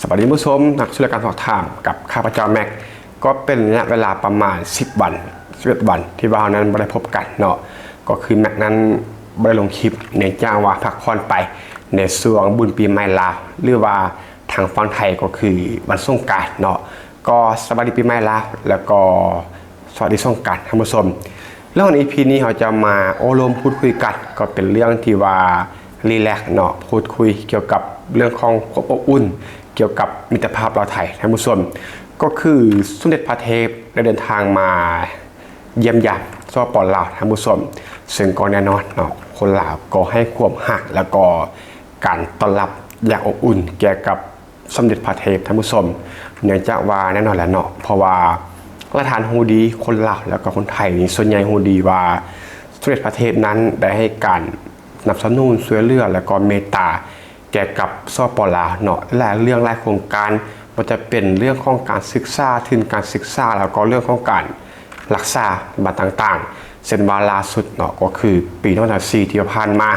ສະບາຍດີທ່ານຜູ້ຊົມ, ຮັບສູ່ລາຍການສອບຖາມກັບຂ້າພະເຈົ້າແມັກ. ກໍເປັນໄລຍະເວລາປະມານສິບວັນ, ສິບເອັດວັນ ທີ່ວ່າເຮົານັ້ນບໍ່ໄດ້ພົບກັນເນາະ, ກໍຄືແມັກນັ້ນບໍ່ໄດ້ລົງຄລິບ ເນື່ອງຈາກວ່າພັກຜ່ອນໄປໃນຊ່ວງບຸນປີໃໝ່ລາວ ຫຼືວ່າທາງຝັ່ງໄທກໍຄືວັນສົງການເນາະ. ກໍສະບາຍດີປີໃໝ່ລາວ ແລ້ວກໍສະຫວັດດີສົງການທ່ານຜູ້ຊົມ. ແລ້ວໃນອີພີນີ້ເຮົາຈະມາໂອ້ລົມພູດຄຸຍກັນ ກໍເປັນເລື່ອງທີ່ວ່າຣີແລັກເນາະ, ພູດຄຸຍກ່ຽວກັບເລື່ອງຂອງຄວາມອົບອຸ່ນ ກ່ຽວກັບມິດຕະພາບລາວໄທທ່ານຜູ້ຊົມ. ກໍຄືສົມເດັດພະເທບໄດ້ເດີນທາງມາຢ້ຽມຢາມ ສປປ ລາວ ທ່ານຜູ້ຊົມ, ເຊິ່ງກໍແນ່ນອນເນາະ ຄົນລາວກໍໃຫ້ຄວາມຮັກ ແລ້ວກໍການຕ້ອນຮັບຢ່າງອົບອຸ່ນແກ່ກັບ ສົມເດັດພະເທບທ່ານຜູ້ຊົມ, ເນື່ອງຈາກວ່າແນ່ນອນແຫຼະເນາະ ເພາະວ່າຫຼາຍທ່ານຮູ້ດີ, ຄົນລາວ ແລ້ວກໍຄົນໄທນີ້ສ່ວນໃຫຍ່ຮູ້ດີວ່າ ສົມເດັດພະເທບນັ້ນໄດ້ໃຫ້ການສະໜັບສະໜູນຊ່ວຍເຫຼືອ ແລ້ວກໍເມດຕາແກ່ກັບ ສປປ ລາວເນາະ, ຫຼາຍເລື່ອງຫຼາຍໂຄງການ, ບໍ່ວ່າຈະເປັນເລື່ອງຂອງການສຶກສາ, ທຶນການສຶກສາ ແລ້ວກໍເລື່ອງຂອງການ ລັກສາບາດຕ່າງໆ ເຊັ່ນວ່າລ່າສຸດເນາະ ກໍຄືປີສອງພັນຊາວສີ່ ທີ່ຜ່ານມາ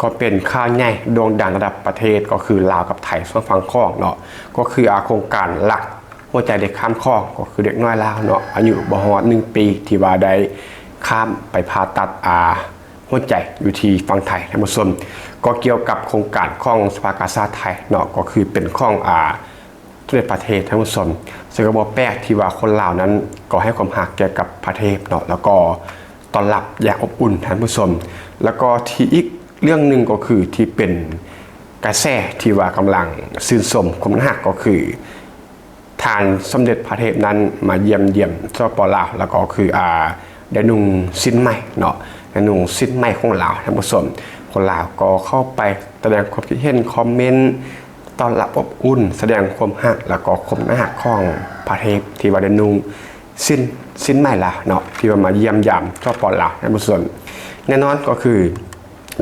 ກໍເປັນຂ່າວໃຫຍ່ໂດ່ງດັງລະດັບປະເທດ ກໍຄືລາວກັບໄທສອງຝັ່ງຂອງເນາະ, ກໍຄື ອາ ໂຄງການລັກຫົວໃຈເດັກຂ້າມຂອງ ກໍຄືເດັກນ້ອຍລາວເນາະ ອາຍຸບໍ່ຮອດໜຶ່ງປີ ທີ່ວ່າໄດ້ຂ້າມໄປຜ່າຕັດ ອາ ຫົວໃຈຢູ່ທີ່ຝັ່ງໄທທ່ານຜູ້ຊົມ. ກໍກ່ຽວກັບໂຄງການຂອງສະພາກາຊາດໄທເນາະ ກໍຄືເປັນຂອງ ອາ ສົມເດັດພະເທບທ່ານຜູ້ຊົມ, ເຊິ່ງກໍບໍ່ແປກທີ່ວ່າຄົນລາວນັ້ນກໍໃຫ້ຄວາມຮັກແກ່ກັບພະເທບເນາະ ແລ້ວກໍຕ້ອນຮັບຢ່າງອົບອຸ່ນທ່ານຜູ້ຊົມ. ແລ້ວກໍທີ່ອີກເລື່ອງໜຶ່ງກໍຄືທີ່ເປັນກະແສທີ່ວ່າກຳລັງຊື່ນຊົມຄວາມໜ້າຮັກ ກໍຄືທ່ານສົມເດັດພະເທບນັ້ນມາຢ້ຽມຢາມ ສປປ ລາວ ແລ້ວກໍຄື ອາ ໄດ້ນຸ່ງສິ້ນໄໝເນາະ, ໄດ້ນຸ່ງສິ້ນໄໝຂອງລາວທ່ານຜູ້ຊົມ. ຄົນລາວກໍເຂົ້າໄປສະແດງຄວາມຄິດເຫັນ, ຄອມເມັນ ຕ້ອນຮັບອົບອຸ່ນ, ສະແດງຄວາມຮັກ ແລ້ວກໍຄວາມໜ້າຮັກຂອງພະເທບທີ່ວ່າໄດ້ນຸ່ງສິ້ນ, ສິ້ນໄໝລາວເນາະ, ທີ່ວ່າມາຢ້ຽມຢາມ ສປປ ລາວ ທ່ານຜູ້ຊົມ. ແນ່ນອນກໍຄື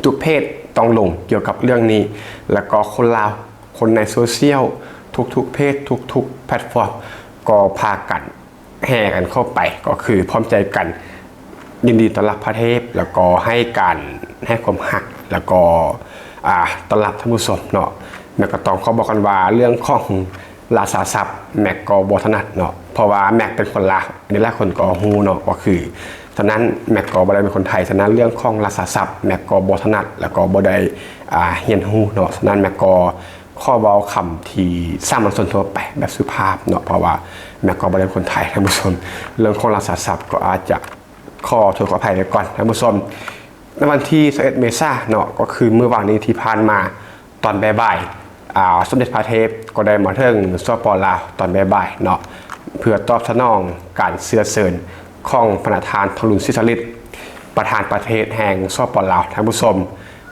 ທຸກເພຈຕ້ອງລົງກ່ຽວກັບເລື່ອງນີ້, ແລ້ວກໍຄົນລາວ, ຄົນໃນໂຊຊຽວ ທຸກໆເພຈ, ທຸກໆແພລດຟອມ ກໍພາກັນ ແຫ່ກັນເຂົ້າໄປ ກໍຄືພ້ອມໃຈກັນຍິນດີຕ້ອນຮັບພະເທບ ແລ້ວກໍໃຫ້ການໃຫ້ຄວາມຮັກ ແລ້ວກໍ ອາ ຕ້ອນຮັບທ່ານຜູ້ຊົມເນາະ. ແມັກກໍຕ້ອງຂໍບອກກ່ອນວ່າເລື່ອງຂອງລາຊາສັບ ແມັກກໍບໍ່ຖະໜັດເນາະ, ເພາະວ່າແມັກເປັນຄົນລາວ ອັນນີ້ຫຼາຍຄົນກໍຮູ້ເນາະ, ກໍຄື ສະນັ້ນແມັກກໍບໍ່ໄດ້ເປັນຄົນໄທ, ສະນັ້ນເລື່ອງຂອງລາຊາສັບ ແມັກກໍບໍ່ຖະໜັດ ແລ້ວກໍບໍ່ໄດ້ ອາ ຮຽນຮູ້ເນາະ. ສະນັ້ນແມັກກໍ ຂໍເວົ້າຄຳທີ່ສາມັນຊົນທົ່ວໄປແບບສຸພາບເນາະ, ເພາະວ່າແມັກກໍບໍ່ໄດ້ເປັນຄົນໄທທ່ານຜູ້ຊົມ, ເລື່ອງຂອງລາຊາສັບກໍອາດຈະຂໍໂທດຂໍອະໄພໄວ້ກ່ອນທ່ານຜູ້ຊົມ. ໃນວັນທີຊາວເອັດເມສາເນາະ, ກໍຄືມື້ວານນີ້ທີ່ຜ່ານມາ ຕອນບ່າຍໆ ອາ ສົມເດັດພະເທບກໍໄດ້ມາເຖິງ ສປປ ລາວ ຕອນບ່າຍໆເນາະ, ເພື່ອຕອບສະໜອງການເຊື້ອເຊີນຂອງພະນະທ່ານ ທອງລຸນ ສີສະລິດ ປະທານປະເທດແຫ່ງ ສປປ ລາວ ທ່ານຜູ້ຊົມ.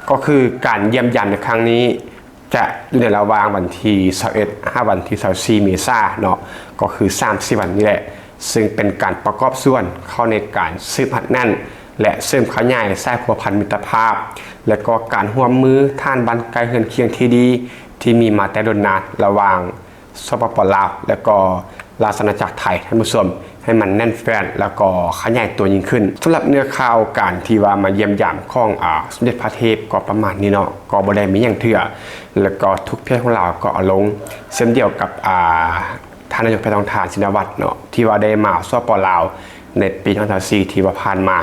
ກໍຄືການຢ້ຽມຢາມໃນຄັ້ງນີ້ ຈະຢູ່ໃນລະຫວ່າງວັນທີຊາວເອັດ ຫາວັນທີຊາວສີ່ ເມສາເນາະ, ກໍຄືສາມສີ່ວັນນີ້ແຫຼະ, ເຊິ່ງເປັນການປະກອບສ່ວນເຂົ້າໃນການສືບຮັດແໜ້ນ ແລະ ເສີມຂະຫຍາຍສາຍພົວພັນມິດຕະພາບ ແລະ ກໍການຮ່ວມມືຖານບ້ານໃກ້ເຮືອນຄຽງທີ່ດີ ທີ່ມີມາແຕ່ດົນນານລະຫວ່າງ ສປປ ລາວ ແລະ ກໍ ລາຊະອານາຈັກໄທ ທ່ານຜູ້ຊົມ, ໃຫ້ມັນແໜ້ນແຟ້ນ ແລ້ວກໍຂະຫຍາຍຕົວຍິ່ງຂຶ້ນ. ສຳລັບເນື້ອຂ່າວການທີ່ວ່າມາຢ້ຽມຢາມຂອງ ອາ ສົມເດັດພະເທບກໍປະມານນີ້ເນາະ, ກໍບໍ່ໄດ້ມີຫຍັງເທື່ອ, ແລ້ວກໍທຸກເພຈຂອງລາວກໍເອົາລົງ ເຊັ່ນດຽວກັບ ອາ ທ່ານນາຍົກແພທອງທານ ຊິນນະວັດເນາະ, ທີ່ວ່າໄດ້ມາ ສປປ ລາວ ໃນປີສອງພັນຊາວສີ່ ທີ່ວ່າຜ່ານມາ.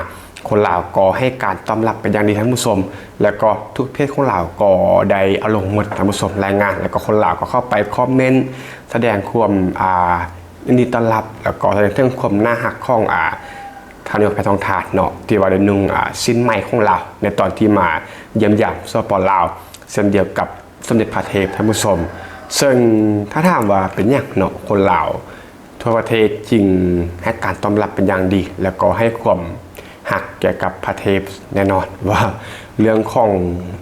ຄົນລາວກໍໃຫ້ການຕ້ອນຮັບເປັນຢ່າງດີທ່ານຜູ້ຊົມ, ແລ້ວກໍທຸກເພຈຂອງລາວກໍໄດ້ເອົາລົງໝົດທ່ານຜູ້ຊົມ, ລາຍງານ, ແລ້ວກໍຄົນລາວກໍເຂົ້າໄປຄອມເມັນ ສະແດງຄວາມ ອາ ຍິນດີຕ້ອນຮັບ ແລ້ວກໍສະແດງເຖິງຄວາມໜ້າຮັກຂອງ ອາ ທ່ານນາຍົກແພທອງທານເນາະ, ທີ່ວ່າໄດ້ນຸ່ງ ອາ ສິ້ນໄໝຂອງລາວ ໃນຕອນທີ່ມາຢ້ຽມຢາມ ສປປ ລາວ ເຊັ່ນດຽວກັບ ສົມເດັດພະເທບທ່ານຜູ້ຊົມ. ເຊິ່ງຖ້າຖາມວ່າເປັນຫຍັງເນາະ ຄົນລາວທົ່ວປະເທດຈຶ່ງໃຫ້ການຕ້ອນຮັບເປັນຢ່າງດີ ແລ້ວກໍໃຫ້ຄວາມຮັກແກ່ກັບພະເທບ, ແນ່ນອນວ່າເລື່ອງຂອງ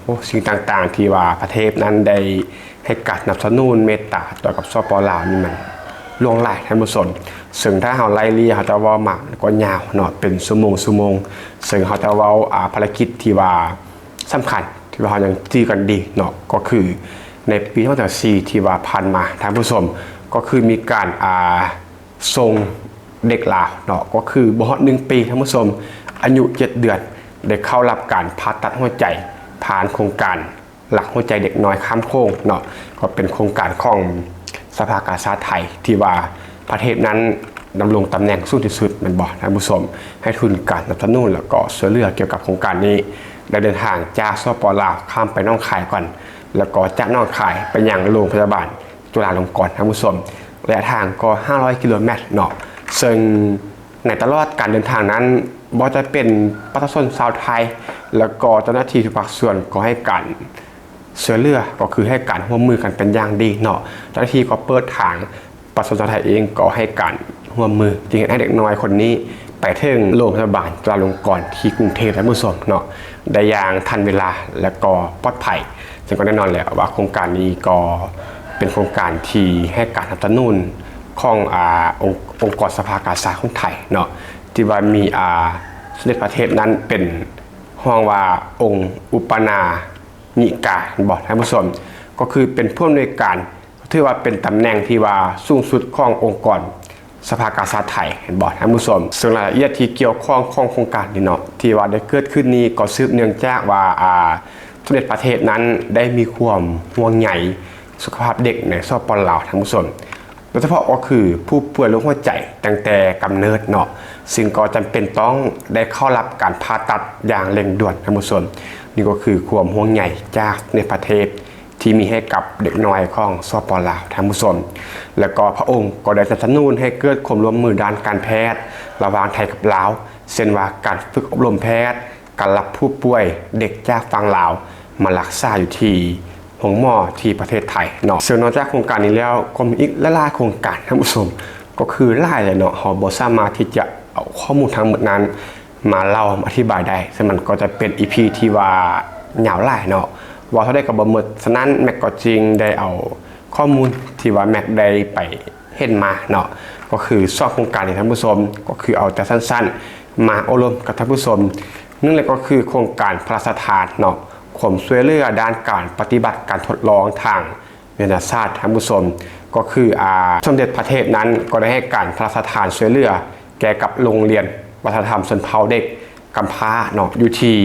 ໂອ້ ສິ່ງຕ່າງໆ ທີ່ວ່າພະເທບນັ້ນໄດ້ໃຫ້ການສະໜັບສະໜູນເມດຕາຕໍ່ກັບ ສປປ ລາວ ນີ້ມັນຫຼວງຫຼາຍທ່ານຜູ້ຊົມ. ເຊິ່ງຖ້າເຮົາໄລ່ລຽງ ເຮົາຈະເວົ້າມາກໍຍາວເນາະ ເປັນຊົ່ວໂມງໆ, ເຊິ່ງເຮົາຈະເວົ້າ ອາ ພາລະກິດທີ່ວ່າ ສຳຄັນທີ່ວ່າເຮົາຍັງຈື່ກັນດີເນາະ ກໍຄືໃນປີສອງພັນຊາວສີ່ ທີ່ວ່າຜ່ານມາທ່ານຜູ້ຊົມ ກໍຄືມີການ ອາ ສົ່ງເດັກລາວເນາະ ກໍຄືບໍ່ຮອດໜຶ່ງປີທ່ານຜູ້ຊົມ ອາຍຸເຈັດເດືອນ ໄດ້ເຂົ້າຮັບການຜ່າຕັດຫົວໃຈ ຜ່ານໂຄງການລັກຫົວໃຈເດັກນ້ອຍຂ້າມໂຂງເນາະ, ກໍເປັນໂຄງການຂອງ ສະພາກາຊາດໄທ ທີ່ວ່າປະເທດນັ້ນດຳລົງຕຳແໜ່ງສູງທີ່ສຸດແມ່ນບໍ່ທ່ານຜູ້ຊົມ ໃຫ້ທຶນການສະໜັບສະໜູນ ແລ້ວກໍຊ່ວຍເຫຼືອກ່ຽວກັບໂຄງການນີ້ ໄດ້ເດີນທາງຈາກ ສປປ ລາວ ຂ້າມໄປໜອງຄາຍກ່ອນ ແລ້ວກໍຈາກໜອງຄາຍໄປຍັງໂລງພະຍາບານຈຸລາລົງກອນ ທ່ານຜູ້ຊົມ ໄລຍະທາງກໍຫ້າຮ້ອຍກິໂລແມັດເນາະ ເຊິ່ງໃນຕະຫຼອດການເດີນທາງນັ້ນ ບໍ່ວ່າຈະເປັນປະຊາຊົນຊາວໄທ ແລ້ວກໍເຈົ້າໜ້າທີ່ທຸກພາກສ່ວນກໍໃຫ້ການ ຊ່ວຍເຫຼືອ ກໍຄືໃຫ້ການຮ່ວມມືກັນເປັນຢ່າງດີເນາະ. ເຈົ້າໜ້າທີ່ກໍເປີດທາງ, ປະຊາຊົນຊາວໄທເອງກໍໃຫ້ການຮ່ວມມື ຈຶ່ງເຮັດໃຫ້ເດັກນ້ອຍຄົນນີ້ໄປເຖິງໂລງພະຍາບານຈຸລາລົງກອນທີ່ກຸງເທບ ທ່ານຜູ້ຊົມເນາະ ໄດ້ຢ່າງທັນເວລາ ແລະ ກໍປອດໄພ. ເຊິ່ງກໍແນ່ນອນແຫຼະວ່າໂຄງການນີ້ກໍເປັນໂຄງການທີ່ໃຫ້ການສະໜັບສະໜູນຂອງ ອາ ອົງ ອົງກອນສະພາກາຊາດຂອງໄທເນາະ ທີ່ວ່າມີ ອາ ສົມເດັດພະເທບນັ້ນເປັນ ຮ້ອງວ່າອົງອຸປະນາ ນິກາ ເຫັນບໍ່ທ່ານຜູ້ຊົມ ກໍຄືເປັນຜູ້ອຳນວຍການ ຖືວ່າເປັນຕຳແໜ່ງທີ່ວ່າສູງສຸດຂອງອົງກອນສະພາກາຊາດໄທ ເຫັນບໍ່ທ່ານຜູ້ຊົມ. ເຊິ່ງລາຍລະອຽດທີ່ກ່ຽວຂ້ອງຂອງໂຄງການນີ້ເນາະ ທີ່ວ່າໄດ້ເກີດຂຶ້ນນີ້ ກໍສືບເນື່ອງຈາກວ່າ ອາ ສົມເດັດພະເທບນັ້ນໄດ້ມີຄວາມຫ່ວງໃຍສຸຂະພາບເດັກໃນ ສປປ ລາວ ທ່ານຜູ້ຊົມ. ໂດຍສະເພາະກໍຄືຜູ້ປ່ວຍໂລກຫົວໃຈຕັ້ງແຕ່ກຳເນີດເນາະ ຊຶ່ງກໍຈຳເປັນຕ້ອງໄດ້ເຂົ້າຮັບການຜ່າຕັດຢ່າງເລັ່ງດ່ວນ ທ່ານຜູ້ຊົມ. ນີ້ກໍຄືຄວາມຫ່ວງໃຍຈາກສະເດັດພະເທບທີ່ມີໃຫ້ກັບເດັກນ້ອຍຂອງ ສປປ ລາວ ທ່ານຜູ້ຊົມ ແລະ ກໍພະອົງກໍໄດ້ສະໜັບສະໜູນໃຫ້ເກີດຄວາມຮ່ວມມືດ້ານການແພດລະຫວ່າງໄທກັບລາວ ເຊັ່ນວ່າການຝຶກອົບຮົມແພດ, ການຮັບຜູ້ປ່ວຍເດັກຈາກຝັ່ງລາວມາຮັກສາຢູ່ທີ່ໂຮງໝໍທີ່ປະເທດໄທເນາະ. ເຊິ່ງນອກຈາກໂຄງການນີ້ແລ້ວ ກໍມີອີກຫຼາຍໆໂຄງການທ່ານຜູ້ຊົມ ກໍຄືຫຼາຍແຫຼະເນາະ ເຮົາບໍ່ສາມາດທີ່ຈະເອົາຂໍ້ມູນທັງໝົດນັ້ນມາເລົ່າມາອະທິບາຍໄດ້ ສະນັ້ນກໍຈະເປັນອີພີທີ່ວ່າຍາວຫຼາຍເນາະ ເວົ້າເທົ່າໃດກໍບໍ່ໝົດ. ສະນັ້ນແມັກກໍຈຶ່ງໄດ້ເອົາຂໍ້ມູນທີ່ວ່າແມັກໄດ້ໄປ ເຫັນມາເນາະ ກໍຄືສອງໂຄງການນີ້ທ່ານຜູ້ຊົມ ກໍຄືເອົາແຕ່ສັ້ນໆມາໂອ້ລົມກັບທ່ານຜູ້ຊົມ. ໜຶ່ງເລີຍກໍຄືໂຄງການພະລາຊະທານເນາະ ຄວາມຊ່ວຍເຫຼືອດ້ານການປະຕິບັດການທົດລອງທາງວິທະຍາສາດ ທ່ານຜູ້ຊົມ ກໍຄື ອາ ສົມເດັດພະເທບນັ້ນກໍໄດ້ໃຫ້ການພະລາຊະທານຊ່ວຍເຫຼືອແກ່ກັບໂຮງຮຽນວັດທະນະທຳຊົນເຜົ່າເດັກກຳພ້າເນາະ ຢູ່ທີ່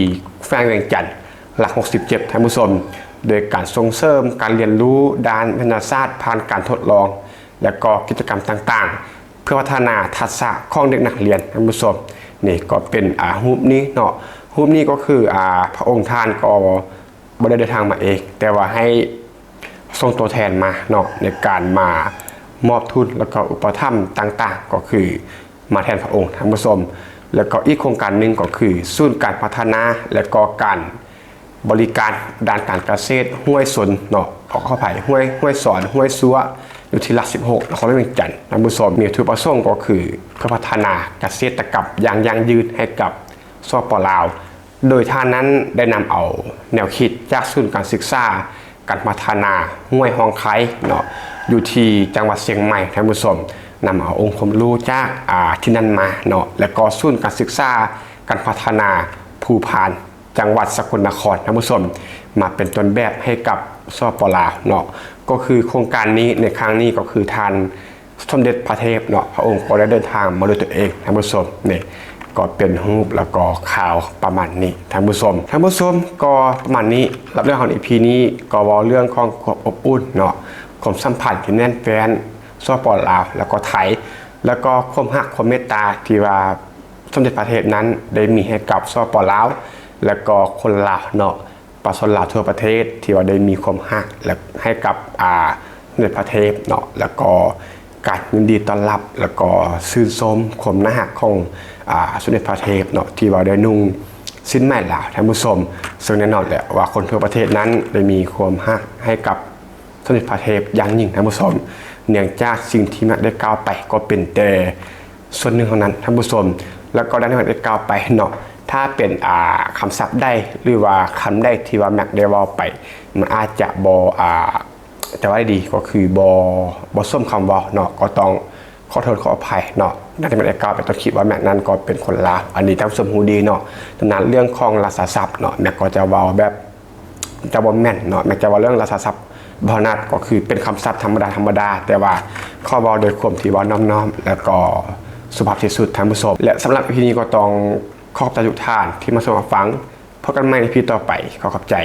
ແຂວງວຽງຈັນ ຫຼັກຫົກສິບເຈັດ ທ່ານຜູ້ຊົມ ໂດຍການສົ່ງເສີມການຮຽນຮູ້ດ້ານວິທະຍາສາດຜ່ານການທົດລອງ ແລະ ກໍກິດຈະກຳຕ່າງໆ ເພື່ອພັດທະນາທັກສະຂອງເດັກນັກຮຽນ ທ່ານຜູ້ຊົມ. ນີ້ກໍເປັນ ອາ ຮູບນີ້ເນາະ ຮູບນີ້ກໍຄື ອາ ພະອົງທ່ານກໍບໍ່ໄດ້ເດີນທາງມາເອງ ແຕ່ວ່າໃຫ້ສົ່ງຕົວແທນມາເນາະ ໃນການມາມອບທຶນ ແລ້ວກໍອຸປະຖຳຕ່າງໆ ກໍຄືມາແທນພະອົງ ທ່ານຜູ້ຊົມ. ແລ້ວກໍອີກໂຄງການໜຶ່ງກໍຄືສູນການພັດທະນາ ແລະ ກໍການ ບໍລິການດ້ານການກະເສດຫ້ວຍຊົນເນາະ ຂໍອະໄພ ຫ້ວຍ ຫ້ວຍຊອນ ຫ້ວຍຊົ່ວ ຢູ່ທີ່ຫຼັກສິບຫົກ ນະຄອນຫຼວງວຽງຈັນ ທ່ານຜູ້ຊົມ. ມີວັດຖຸປະສົງກໍຄືເພື່ອພັດທະນາກະເສດຕະກຳຢ່າງຢັ້ງຢືນໃຫ້ກັບ ສປປ ລາວ ໂດຍທ່ານນັ້ນໄດ້ນຳເອົາແນວຄິດຈາກສູນການສຶກສາການພັດທະນາຫ້ວຍຮ່ອງໄຄເນາະ ຢູ່ທີ່ຈັງຫວັດຊຽງໃໝ່ ທ່ານຜູ້ຊົມ ນຳເອົາອົງຄວາມຮູ້ຈາກ ອາ ທີ່ນັ້ນມາເນາະ ແລະ ກໍສູນການສຶກສາການພັດທະນາພູພານ ຈັງຫວັດສະກົນນະຄອນ ທ່ານຜູ້ຊົມ ມາເປັນຕົ້ນແບບໃຫ້ກັບ ສປປ ລາວ ເນາະ. ກໍຄືໂຄງການນີ້ໃນຄັ້ງນີ້ ກໍຄືທ່ານສົມເດັດພະເທບເນາະ ພະອົງກໍໄດ້ເດີນທາງມາດ້ວຍຕົວເອງ ທ່ານຜູ້ຊົມ. ນີ້ກໍເປັນຮູບ ແລ້ວກໍຂ່າວປະມານນີ້ ທ່ານຜູ້ຊົມ. ທ່ານຜູ້ຊົມ ກໍປະມານນີ້ ສຳລັບເລື່ອງຂອງອີພີນີ້ ກໍເວົ້າເລື່ອງຂອງຄວາມອົບອຸ່ນເນາະ ຄວາມສຳພັນທີ່ແໜ້ນແຟ້ນ ສປປ ລາວ ແລ້ວກໍໄທ ແລ້ວກໍຄວາມຮັກຄວາມເມດຕາທີ່ວ່າ ສົມເດັດພະເທບນັ້ນໄດ້ມີໃຫ້ກັບ ສປປ ລາວ ແລະ ກໍຄົນລາວເນາະ ປະຊາຊົນລາວທົ່ວປະເທດ ທີ່ວ່າໄດ້ມີຄວາມຮັກ ແລະ ໃຫ້ກັບ ອາ ສົມເດັດພະເທບເນາະ ແລ້ວກໍການຍິນດີຕ້ອນຮັບ ແລ້ວກໍຊື່ນຊົມຄວາມໜ້າຮັກຂອງ ອາ ສົມເດັດພະເທບເນາະ ທີ່ວ່າໄດ້ນຸ່ງສິ້ນໄໝລາວ ທ່ານຜູ້ຊົມ. ເຊິ່ງແນ່ນອນແຫຼະວ່າຄົນທົ່ວປະເທດນັ້ນໄດ້ມີຄວາມຮັກໃຫ້ກັບ ສົມເດັດພະເທບຢ່າງຍິ່ງ ທ່ານຜູ້ຊົມ. ເນື່ອງຈາກສິ່ງທີ່ແມັກໄດ້ກ່າວໄປກໍເປັນແຕ່ສ່ວນໜຶ່ງເທົ່ານັ້ນ ທ່ານຜູ້ຊົມ. ແລ້ວກໍດັ່ງທີ່ແມັກໄດ້ກ່າວໄປເນາະ ຖ້າເປັນ ອາ ຄຳສັບໃດ ຫຼືວ່າຄຳໃດທີ່ວ່າແມັກໄດ້ເວົ້າໄປ ມັນອາດຈະບໍ່ ອາ ຈະວ່າໄດ້ດີ ກໍຄືບໍ່ ບໍ່ສົມຄຳເວົ້າເນາະ ກໍຕ້ອງ ຂໍໂທດຂໍອະໄພເນາະ ດັ່ງທີ່ແມັກໄດ້ກ່າວໄປຕົ້ນຄລິບວ່າແມັກນັ້ນກໍເປັນຄົນລາວ ອັນນີ້ທ່ານຜູ້ຊົມຮູ້ດີເນາະ. ສະນັ້ນເລື່ອງຂອງລາຊາສັບເນາະ ແມັກກໍຈະເວົ້າແບບ ຈະບໍ່ແມ່ນເນາະ ແມັກຈະເວົ້າເລື່ອງລາຊາສັບບໍ່ຖະໜັດ ກໍຄືເປັນຄຳສັບທຳມະດາໆ ແຕ່ວ່າຂໍເວົ້າດ້ວຍຄວາມທີ່ວ່ານອບນ້ອມ ແລ້ວກໍສຸພາບທີ່ສຸດ ທ່ານຜູ້ຊົມ. ແລະ ສຳລັບອີພີນີ້ກໍຕ້ອງຂໍຂອບໃຈທຸກທ່ານທີ່ມາຊົມມາຟັງ. ພົບກັນໃໝ່ອີພີຕໍ່ໄປ. ຂໍຂອບໃຈ.